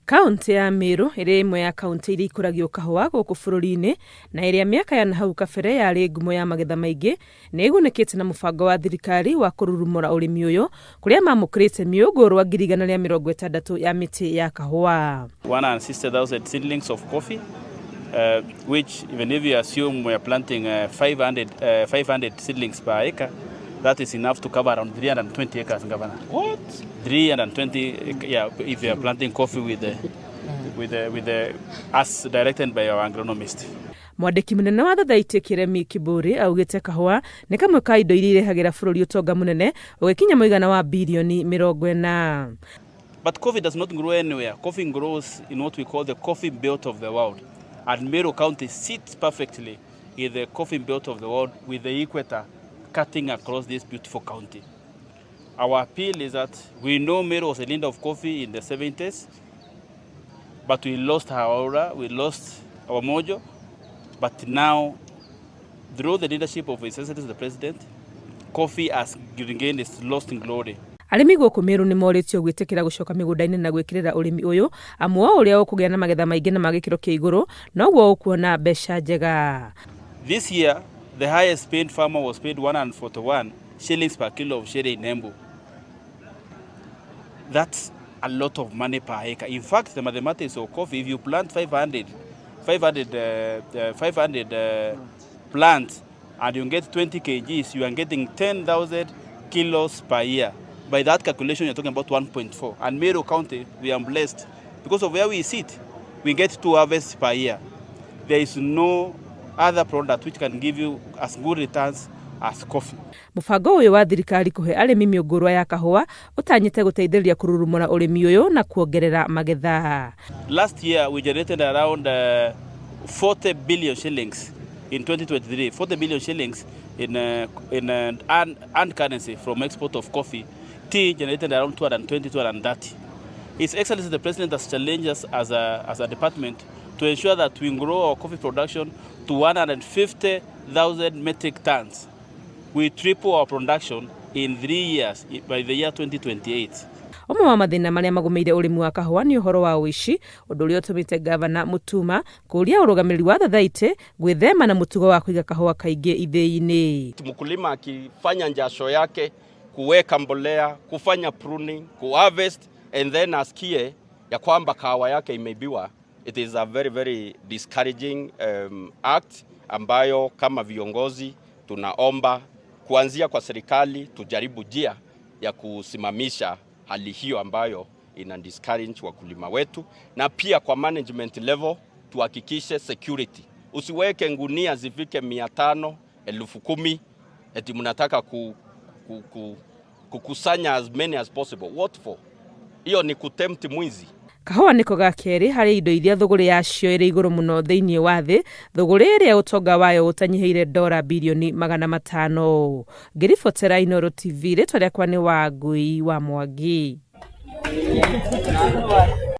Kaũntĩ ya Meru ĩrĩ ĩmwe ya kaũntĩ iria ikũragio kahũa gũkũ bũrũri-inĩ na ĩrĩa mĩaka ya nahau kabere yarĩ ngumo ya magetha maingĩ, nĩ ĩgunĩkĩte na mũbango wa thirikari wa kũrurumũra ũrĩmi ũyũ kũrĩa mamũkĩrĩte mĩũngũrwa 160,000 ya mĩtĩ ya kahũa. 160,000 seedlings of coffee, which even if you assume we are planting 500 seedlings per acre, that is enough to cover around 320 acres, Governor. What? 320, yeah, if you are planting coffee with the, as directed by our agronomist. Mwandĩki mũnene wa Thathaitĩ Kĩremi Kiburi augĩte kahũa nĩ kamwe ka indo iria irehagĩra bũrũri ũtonga mũnene ũgĩkinya mũigana wa birioni 40. But coffee does not grow anywhere. Coffee grows in what we call the coffee belt of the world. And Meru County sits perfectly in the coffee belt of the world, with the equator cutting across this beautiful county. Our appeal is that we know Meru was a leader of coffee in the 70s, but we lost our aura, we lost our mojo. But now, through the leadership of His Excellency the President, coffee has regained its lost glory. Arĩmi gũkũ Meru nĩ morĩtio gwĩtĩkĩra gũcoka mĩgũnda-inĩ na gwĩkĩrĩra ũrĩmi ũyũ, amu o ũrĩa ũkũgĩa na magetha maingĩ na ma gĩkĩro kĩa igũrũ noguo ũkuona mbeca njega. This year, the highest paid farmer was paid 141 shillings per kilo of shade in Embu. That's a lot of money per acre. In fact, the mathematics of coffee, if you plant 500 plants and you get 20 kgs, you are getting 10,000 kilos per year. By that calculation, you're talking about 1.4. And Meru County, we are blessed because of where we sit. We get two harvests per year. There is no other product which can give you as good returns as coffee. Mũbango ũyũ wa thirikari kũhe arĩmi mĩũngũrwa ya kahũa ũtanyĩte gũteithĩrĩria kũrurumũra ũrĩmi ũyũ na kuongerera magetha. Last year, we generated around 40 billion shillings in 2023, 40 billion shillings in earned currency from export of coffee. Tea generated around 220, 230. His Excellency the President has challenged us as a department to ensure that we grow our coffee production to 150,000 metric tons. We triple our production in 3 years by the year 2028. Ũmwe wa mathĩna marĩa magũmĩire ũrĩmi wa kahũa nĩ ũhoro wa ũici, ũndũ ũrĩa ũtũmĩte Gavana Mutuma kũũria ũrũgamĩrĩri wa Thathaitĩ gwĩthema na mũtugo wa kũiga kahũa kaingĩ ithĩi-inĩ. Mkulima akifanya jasho yake kuweka mbolea, kufanya pruning, kuharvest and then asikie ya kwamba kahawa yake imeibiwa, it is a very very discouraging act ambayo kama viongozi tunaomba kuanzia kwa serikali tujaribu njia ya kusimamisha hali hiyo ambayo ina discourage wakulima wetu, na pia kwa management level tuhakikishe security. Usiweke ngunia zifike 500, 10,000 eti mnataka kukusanya as many as possible. What for? Hiyo ni kutempt mwizi. Kahũa nĩko ga kerĩ harĩ indo iria thũgũrĩ yacio ĩrĩ igũrũ mũno thĩinĩ wa thĩ, thũgũrĩ ĩrĩa ũtonga wayo ũtanyihĩire ndora birioni 500. Ngĩribotera Inooro TV, rĩtwa rĩakwa nĩ Wangui wa Mwangi.